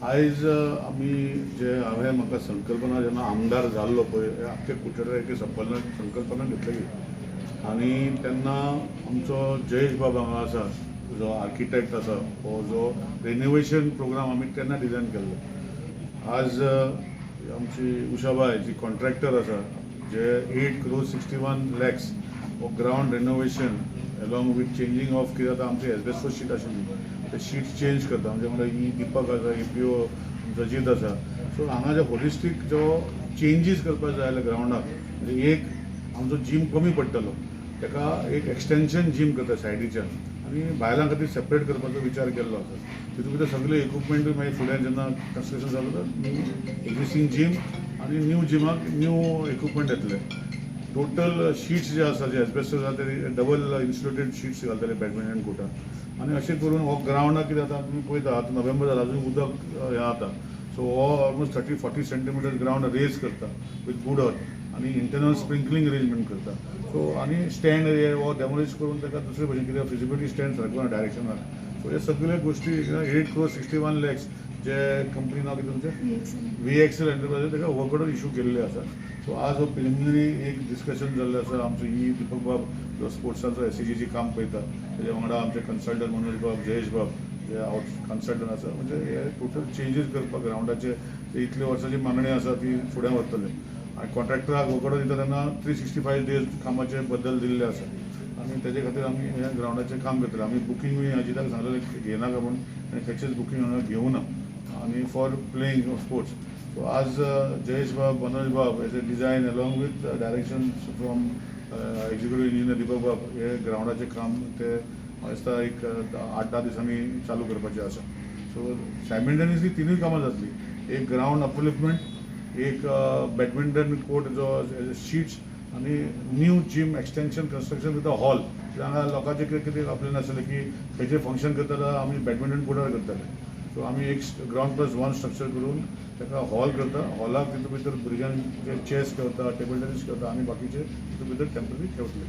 आयज आमी जे हांवें म्हाका संकल्पना जेन्ना आमदार जाल्लो पळय, आख्खे कुडचड्यार एक संकल्पना घेतलेली आनी तेन्ना आमचो जयेश बाब हांगा आसा, जो आर्किटेक्ट आसा, हो जो रेनोवेशन प्रोग्राम आमी तेन्ना डिजायन केल्लो. आज आमची उषाबाय जी कॉन्ट्रॅक्टर आसा, जे 8 crore 61 lakhs हो ground renovation along with changing of कितें आतां आमची एस्बेस्टोस शीट आशिल्ली, ते शीट चेंज करता. म्हणजे म्हणल्यार ही दीपक आसा, एपीओ जजीत आसा. सो हांगा जे होलिस्टीक जो चेंजीस करपाक जाय जाल्यार ग्रावंडाक, म्हणजे एक आमचो जीम कमी पडटलो, ताका एक एक्सटेंशन जीम करता सायडीच्यान आनी बायलां खातीर सेपरेट करपाचो विचार केल्लो आसा. तितून भितर सगळे इक्विपमेंटूय मागीर फुडें जेन्ना कन्स्ट्रक्शन जालें तर न्यू एग्जिस्टींग जीम आनी न्यू जिमाक न्यू इक्विपमेंट येतले. टोटल शीट्स जे आसा, जे एस्बेस्टोस आसा, ते डबल इन्सुलेटेड शीट्स घालतले बॅडमिंटन कोर्टाक. आनी अशें करून हो ग्रावंडाक कितें जाता, तुमी पळयता, आतां नोव्हेंबर जाला, अजून उदक हें जाता. सो हो almost 30-40 centimetre ground raise करता विथ गुड अर्थ आनी इंटरनल स्प्रिंकलिंग अरेंजमेंट करता. सो आनी स्टँड एरिया हो डेमोलिश करून ताका दुसरे भशेन, कित्याक फिजिबिलिटी स्टँड सारको ना डायरेक्शनाक. सो हे सगळे गोश्टी 8 crore 61 lakhs जे कंपनी नांव कितें तुमचें, वी एक्सेल एंटरप्रायज, ताका वर्क ऑर्डर इशू केल्ले आसा. सो आज हो प्रिलिमिनरी एक डिस्कशन जाल्लें आसा. आमचो ई दीपक बाब जो स्पोर्ट्साचो एसईजीची काम पळयता, तेज्या वांगडा आमचे कन्सल्टंट मनोज बाब, जयेश बाब जे आवट कन्सल्टंट आसा, म्हणजे हे टोटल चेंजीस करपाक ग्रावंडाचे ते इतले वर्साची मागणी आसा ती फुडें व्हरतले. आनी कॉन्ट्रॅक्टराक वर्क ऑर्डर दिता तेन्ना 365 डेज कामाचे बद्दल दिल्ले आसा आनी तेजे खातीर आमी ह्या ग्रावंडाचें काम करतले. आमी बुकिंगूय अजिताक सांगलेलें घेयनाका म्हूण आनी खंयचेच बुकींग हांगा घेवना आनी for playing of sports. So आज जयेश बाब, मनोज बाब as a design along with direction from executive engineer Deepak बाब हे ग्रावंडाचें काम ते म्हाका दिसता एक 8-10 दिसांनी चालू करपाचें आसा. सो सायमल्टेनियसली तिनूय कामां जातली, एक ग्रावंड अपलिफ्टमेंट, एक बॅडमिंटन कोर्ट जो शीट्स आनी new gym extension construction with a hall. हांगा लोकांचे कितें कितें कंप्लेन आसलें की खंयचें फंक्शन करता जाल्यार आमी बॅडमिंटन कोर्टार करताले. सो आमी एक ग्रावंड प्लस वन स्ट्रक्चर करून ताका हॉल करता. हॉलाक तितून भितर भुरग्यांक जे चॅस खेळटा, टेबल टेनीस खेळटा आनी बाकीचे तितून भितर टेंपररी खेळटले.